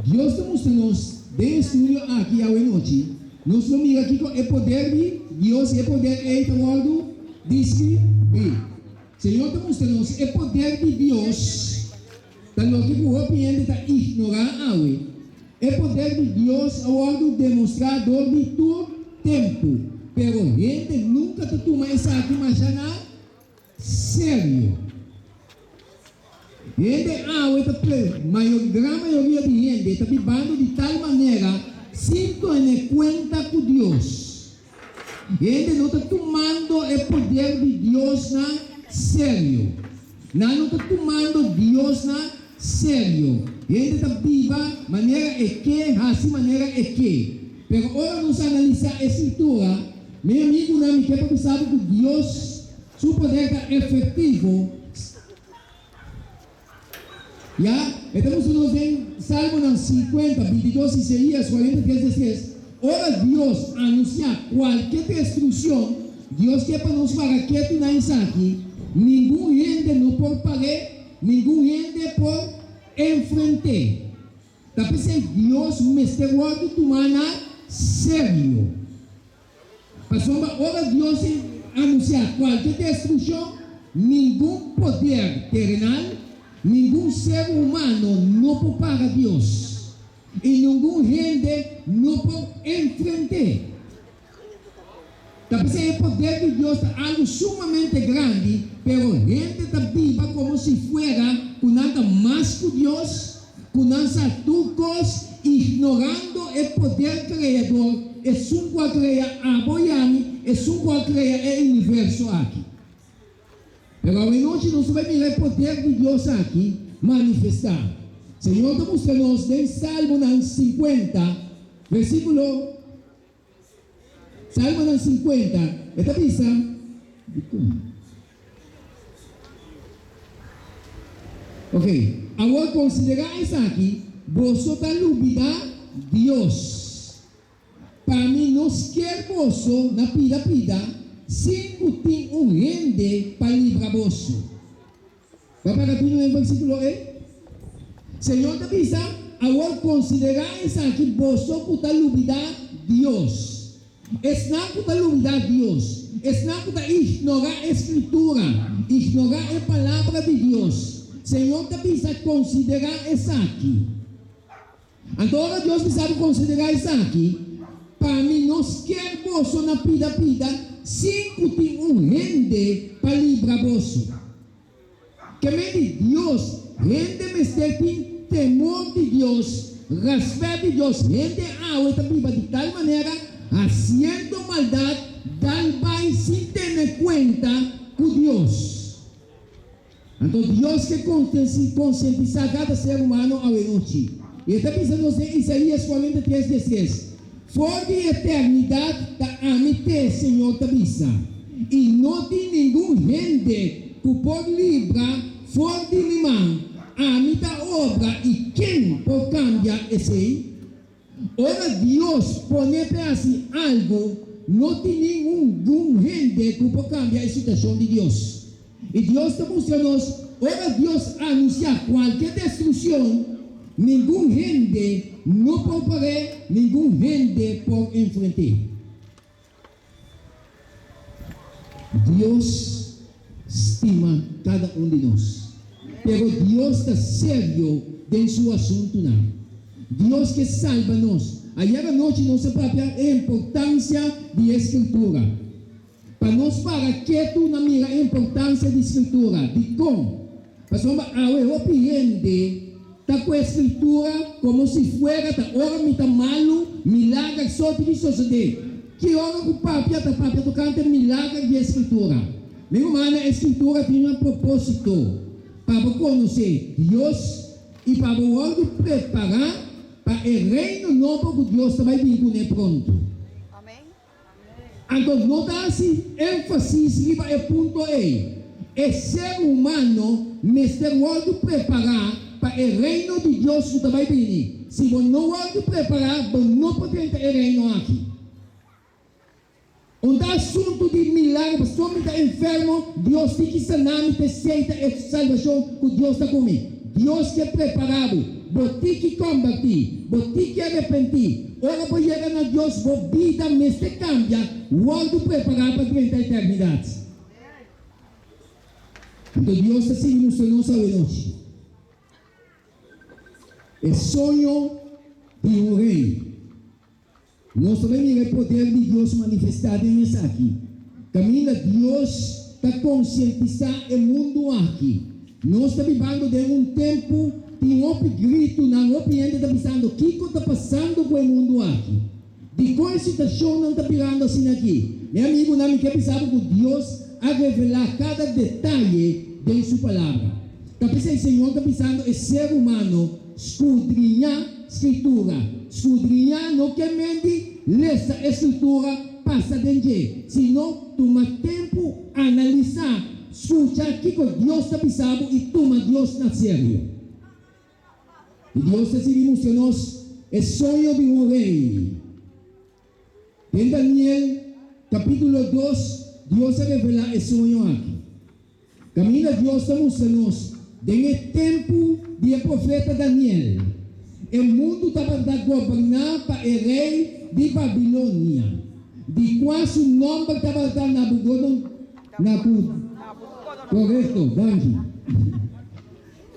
Dios ta mustra nos den e estudio aki awe nochi, nos lo mira kiko e poder di Dios i e poder ei ta wòrdu deskribí. Señor ta mustra nos e poder di Dios ta loke ku hopi hende ta ignorá awe. E poder di Dios a wòrdu demostrá dor di tur tempu, pero hende nunka ta tuma esaki masha na serio. Hende awe ta pre, mayor, gran mayoria di hende ta bibando di tal manera sin tene kuenta ku Dios. Hende no ta tumando e poder di Dios na serio. Nan no ta tumando Dios na serio. Hende ta biba manera e ke, hasi manera e ke. Pero ora nos analisá e Skritura, mi amigunan, mi ke pa bisa bo ku Dios su poder ta efektivo. Ya, e ta mustra nos den Salmonan 50, 22, Isaías 43, 13, ora Dios anunsiá kualke destrukshon, Dios ke pa nos para ketu na esaki, ningun hende no por par'é, ningun hende por enfrent'é. Ta p'esei Dios mester wòrdu tumá na serio. Pasobra ora Dios anunsiá kualke destrukshon, ningun poder terenal, ningun ser humano no por para Dios, i ningun hende no por enfrent'é. Ta p'esei e poder di Dios ta algu sumamente grandi, pero hende ta biba komo si fuera ku nan ta mas ku Dios, ku nan sa tur kos, ignorando e poder Kreador, esun ku a krea abo i ami, esun ku a krea e universo aki. Pero awenochi nos ta bai mira e poder di Dios aki manifestá. Señor ta mustra nos den Salmonan 50, versíkulo. Salmonan 50, e ta bisa, Dikon? Ok, awor konsiderá esaki, boso ta lubidá Dios. Pa mi no sker boso na pida pida sin ku tin un hende pa libra boso. Bo a paga tinu den versíkulo ei? Señor ta bisa, Awor konsiderá esaki, boso ku ta lubidá Dios. Esnan ku ta lubidá Dios, esnan ku ta ignorá e Skritura, ignorá e Palabra di Dios, Señor ta bisa, konsiderá esaki. Anto ora Dios bisa bo konsiderá esaki, Pa mi no sker boso na pida pida sin ku tin un hende pa libra boso. Ke men di Dios, hende mester tin temor di Dios, rèspèt di Dios. Hende awe ta biba di tal manera, hasiendo maldat, dal bai sin tene kuenta ku Dios. Anto Dios ke konsientisá kada ser humano awe nochi. I e ta bisa nos den Isaías 43, 13, For di eternidat ta ami te, Señor ta bisa, i no tin ningun hende ku por libra for di mi man. Ami ta obra i ken por kambia esei? Ora Dios pone p'e hasi algu, no tin ningun hende ku por kambia e situashon di Dios. I Dios ta mustra nos, ora Dios anunsiá kualke destrukshon, ningun hende no por par'é, ningun hende por enfrent'é. Dios stima kada un di nos. Pero Dios ta serio den su asuntunan. Dios ke salba nos. Ayer anochi nos a papia e importansia di e Skritura. Pa nos para ketu na mira e importansia di Skritura. Dikon? Pasobra awe hopi hende ta ku e Skritura komo si fuera ta ora mi ta malu, milager so tin di sosodé. Ki ora ku papia ta papia tokante milager di e Skritura? Mi rumannan, e Skritura tin un propósito, pa bo konosé Dios i pa bo wòrdu prepará pa e Reino nobo ku Dios ta bai bin kuné pronto. Anto no ta hasi énfasis riba e punto ei. E ser humano mester wòrdu prepará pa e Reino di Dios ku ta bai bini. Si bo no wòrdu prepará, bo no por drenta e Reino aki. Un ta asuntu di milagro, pasobra mi ta enfermo, Dios tin ki sana mi, p'esei ta e salbashon ku Dios ta ku mi. Dios ke prepará bo. Bo tin ki kombertí. Bo tin ki arepentí. Ora bo yega na Dios, bo bida mester kambia, wòrdu prepará pa drenta eternidat. Anto Dios ta sigui mustra nos awenochi e soño di un rei. Nos ta bai mira e poder di Dios manifestá den esaki, kaminda Dios ta konsientisá e mundu aki. Nos ta bibando den un tempu tin hopi gritunan, hopi hende ta bisando, Kiko ta pasando ku e mundu aki? Dikon e situashonnan ta birando asina aki? Mi amigunan, mi ke bisa bo ku Dios a revelá kada detaye den Su Palabra. Ta p'esei Señor ta bisando e ser humano, Skudriñá Skritura. Skudriñá no ke men di lesa e Skritura pasa den dje, sino tuma tempu analisá, skucha kiko Dios ta bisa bo i tuma Dios na serio. I Dios ta sigui mustra nos e soño di un rei. Den Daniel kapítulo dos, Dios a revelá e soño aki. Kaminda Dios ta mustra nos den e tempu di e profeta Daniel, e mundu tabata goberná pa e rei di Babilonia, di kua su nòmber tabata Nabucodonosor. Korekto, danki.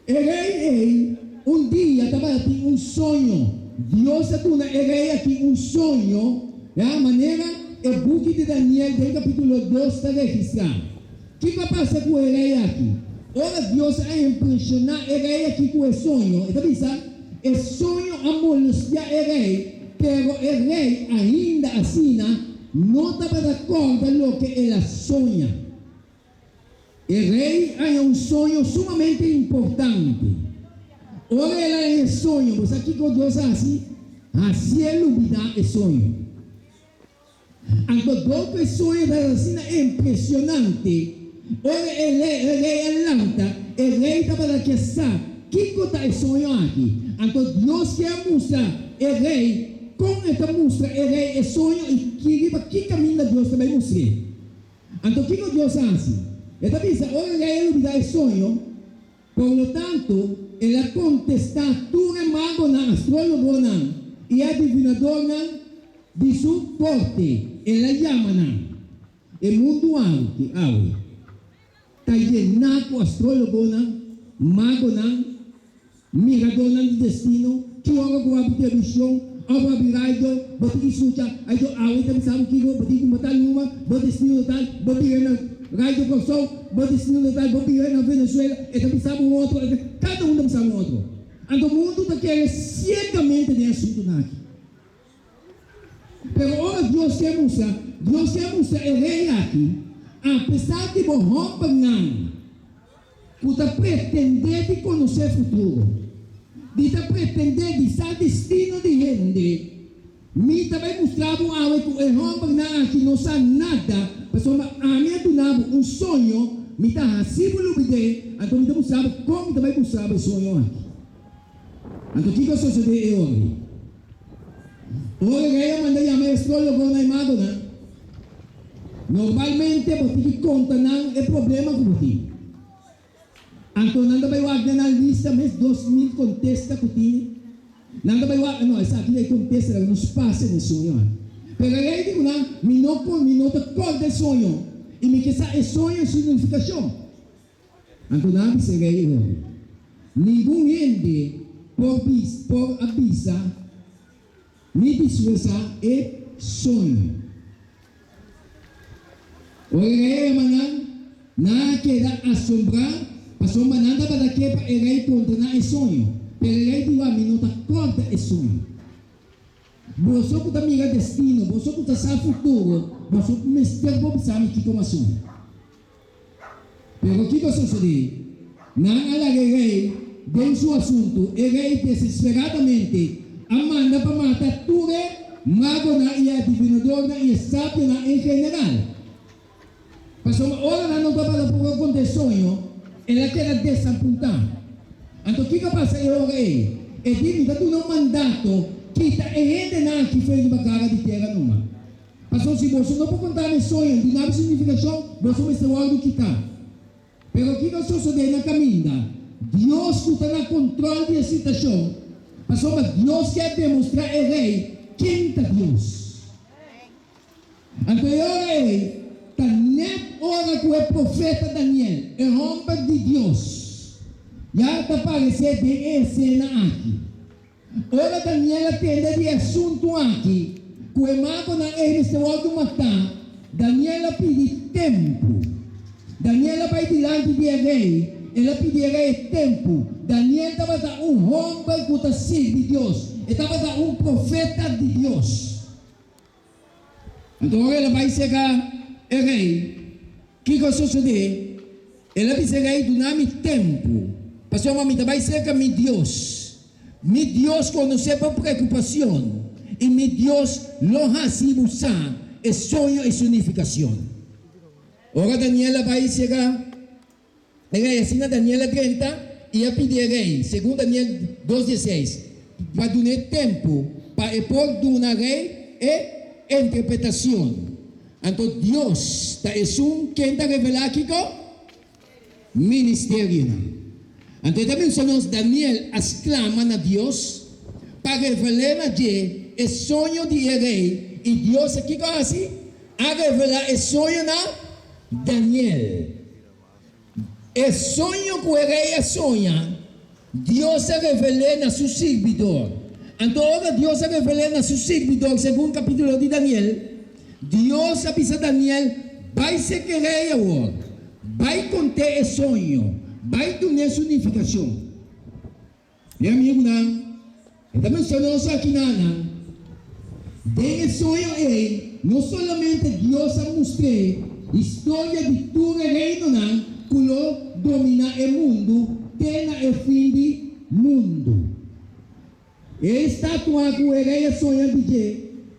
E rei ei un dia tabatin un soño. Dios a duna e rei aki un soño, ya, manera e buki di Daniel den kapítulo dos ta registrá. Kiko a pasa ku e rei aki? Ora Dios a impreshoná e rei aki ku e soño, e ta bisa, E soño a molestiá e rei, pero e rei ainda asina no tabata kòrda loke el a soña. E rei haña un soño sumamente importante. Ora el a haña e soño, bo sa kiko Dios a hasi? Hasié lubidá e soño. Anto dor ku e soño tabata asina impresionante, ora e rei a lanta, e rei tabata ke sa kiko ta e soño aki. Anto Dios ke a mustra e rei kon e ta mustra e rei e soño i riba ki kaminda Dios ta bai mustr'é. Anto kiko Dios a hasi? E ta bisa, Ora rei a lubidá e soño, por lo tanto, el a kontestá tur e magonan, astrólogonan i adivinadornan di su korte. El a yama nan. E mundu aki awe ta yená ku astrólogonan, magonan, Miradónan di destino, ki ora ku bo televishon òf bo abi radio, bo tin ki skucha, ayto awe ta bisa bo kiko, bo tin ku mata luma, bo destino ta tal, bo bira na Radio Kòrsou, bo destino ta tal, bo bira na Venezuela, e ta bisa bo un otro, e ta, kada un ta bisa bo un otro. Anto mundu ta kere siegamente den e asuntunan aki. Pero ora Dios ke mustra, Dios ke mustra e rei aki, apesar di bo hòmbernan ku ta pretendé di konosé futuro, di ta pretendé di sa destino di hende, mi ta bai mustra bo awe ku e hòmbernan aki no sa nada, pasobra ami a duna bo un soño, mi ta hasi bo lubid'é, anto mi ta mustra bo kon mi ta bai mustra bo e soño aki. Anto kiko a sosodé e ora ei? Ora e rei a manda yama e astrologonan i magonan, normalmente bo tin ki konta nan e problema ku bo tin. Anto nan ta bai wak den nan lista mes 2000 kontesta ku tin. Nan ta bai wak, no, esaki ta e kontesta laga nos pasa den soño aki. Pero e rei di ku nan, Mi no por, mi no ta kòrda e soño, i mi ke sa e soño i su nifikashon. Anto nan a bisa e rei Herodes, Ningun hende por bis por a bisa ni disfresá e soño. Ora e rei a yama nan, nan a keda asombrá, pasobra nan tabata ke pa e rei konta nan e soño. Pero e rei di, Mi no ta kòrda e soño. Boso ku ta mira destino, boso ku ta sa futuro, boso mester por bisa mi kiko mi a soña. Pero kiko a sosodé? Nan a laga e rei den su asuntu. E rei desesperadamente a manda pa mata tur e magonan i e adivinadornan i e sabionan en general. Pasobra ora nan no tabata por a konta e soño, el a keda desapuntá. Anto kiko a pasa e ora ei? E di, Mi ta duna un mandato, kita e hendenan aki for riba kara di tera numa. Pasobra si boso no por konta mi soño di nada signifikashon, boso mester wòrdu kitá. Pero kiko a sosodé na kaminda? Dios ku ta na kontròl di e situashon, pasobra Dios ke a demostrá e rei ken ta Dios. Anto e ora ei ta nèt ora ku e profeta Daniel, e hòmber di Dios, ya ta paresé den e esena aki. Ora Daniel a tende di e asuntu aki, ku e magonan ei mester wòrdu matá, Daniel a pidi tempu. Daniel a bai dilanti di e rei, el a pidi e rei e tempu. Daniel tabata un hòmber ku ta sirbi Dios, e tabata un profeta di Dios. Anto ora el a bai serka e rei, kiko a sosodé? El a bisa e rei, Duna mi tempu, pasobra mi ta bai serka mi Dios. Mi Dios konosé bo preokupashon, i mi Dios lo hasi bo sa e soño i su nifikashon. Ora Daniel a bai serka E rei asina Daniel a drenta i a pidi e rei, segun Daniel dos dieseis, pa dun'é tempu pa e por duna rei e interpretacion. Anto Dios ta esun ken ta revelá kiko? Ministerionan. Anto e ta bisa nos Daniel a sklama na Dios pa revel'é na dje e soño di e rei i Dios a kiko a hasi? A revelá e soño na Daniel. E soño ku e rei a soña, Dios a revel'é na su sirbidor. Anto ora Dios a revel'é na su sirbidor, segun kapítulo di Daniel, Dios a bisa Daniel, Bai serka e rei awor, bai kont'é e soño, bai dun'é su nifikashon. Mi amigunan, e ta menshona nos akinanan, den e soño ei no solamente Dios a mustr'é historia di tur e reinonan ku lo dominá e mundu te na e fin di mundu. E estatua ku e rei a soña di dje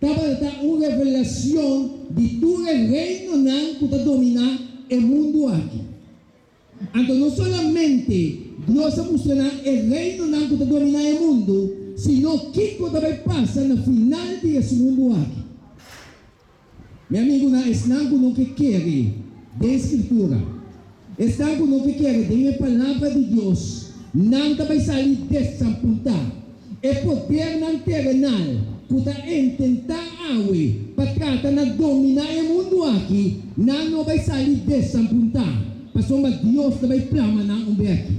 tabata un revelashon di tur e reinonan ku ta dominá e mundu aki. Anto no solamente Dios a mustra nan e reinonan ku ta dominá e mundu, sino kiko ta bai pasa na final di es mundu aki. Mi amigunan, esnan ku no ke kere den Skritura, esnan ku no ke kere den e Palabra di Dios, nan ta bai sali desapuntá. E podernan terenal ku ta intentá awe pa trata na dominá e mundu aki, nan no bai sali desapuntá, pasobra Dios ta bai plama nan un beki.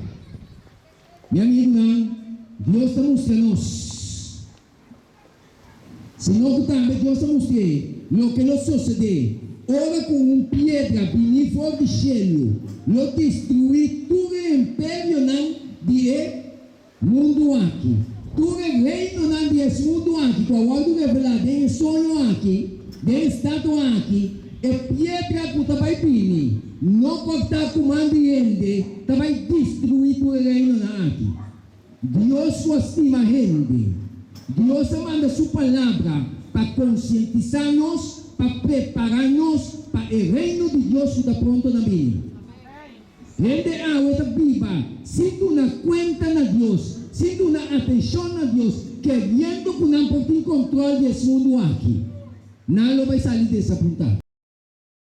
Mi amigunan, Dios ta mustra nos. Sino ku tambe Dios a mustr'é loke lo sosodé ora ku un piedra bini for di shelu lo destruí tur e imperionan di e mundu aki. Tur e reinonan di es mundu aki ku a wòrdu revelá den e soño aki, den e statua aki, e piedra ku ta bai bini, no kòrtá ku man di hende, ta bai destruí tur e reinonan aki. Dios ku a stima hende. Dios a manda su Palabra pa konsientisá nos, pa prepará nos pa e Reino di Dios ku ta pronto na bini. Hende awe ta biba sin duna kuenta na Dios, sin duna atenshon na Dios, keriendo ku nan por tin kontrol di es mundu aki. Nan lo bai sali desapuntá.